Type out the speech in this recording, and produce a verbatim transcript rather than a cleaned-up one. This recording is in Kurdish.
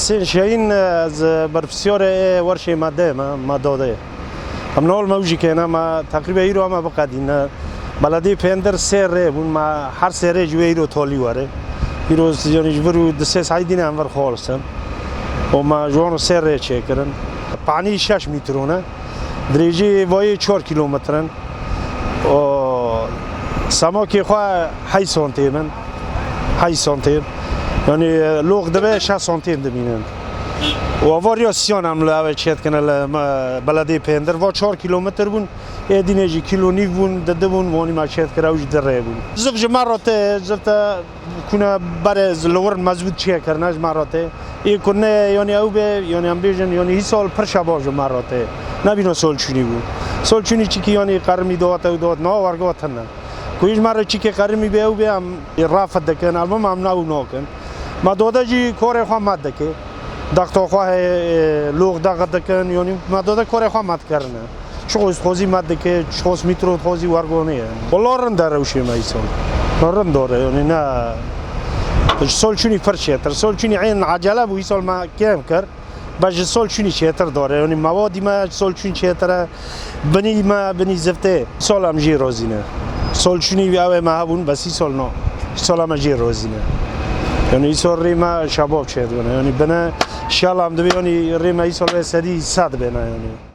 Hüseyin Şahin, ez berpirsiyarê ê werşê me dê me, me dodê. Em nol me wî jî kêne, me teqrîbe îro me biqedîne. Beledê Pêndir sê rê bûn, me her sê rê ji wê îro tolî were. Îro yanî ji vir û di sê saîdî ne em vir xolisin. Û me ji wan sê rê çêkirin. Panî şeş mîtro ne. Dirêjî vayê çar kîlometrin. O semakê xwe heyş santêm in. Heyş santêm. Yanî lox dibe şeş santêm dimînin. Û avarya siyan em li ev çêdikine li me-, beledê Pêndir. Va çar kîlometr bûn. Ê dînê jî kîlo nîv bûn, di di bûn, wanî me çêdikir ew jî di rê bûn. Zif ji me re tê, zif te Kune berê li wir mezbût çêkirine ji me re tê. Ê ku ne, yanî ew bê, yanî em bêjin, yanî hî sal pir şebav ji me re tê. Nebîna sol çûnî bû. Sol çûnî çikî yanî qerimî dawet ew dawet, na werga tine. Ku ji me re çikê qerimî bê ew bê em rafet dikin, elbem em ne ew nakin. Me dode jî korê xwe me dike. Dexta xwe heye, lox dex dikin, yanî me dode korê xwe me dikerine. Çiqos xwezî me dike, çiqos mîtro xwezî wergonê ye. Wela rind e rewşê me îsal. Rind dore, yanî ne. Ji sol çûnî pir çêtir. Sol çûnî ên ecele bû, îsal me kêm kir. Be ji sol çûnî çêtir dore. Yanî mewadî me ji sol çûnî çêtir e. Binî me, binî ziftê. Îsal em jê rozî ne. Sol çûnî ew ê me hebûn, bes îsal no. Îsal em jê rozî ne. Yanî îsal rê me şebab çêdibine. Yanî bine şel em dibe, yanî rê me îsal wê sedî sed bêne yanî.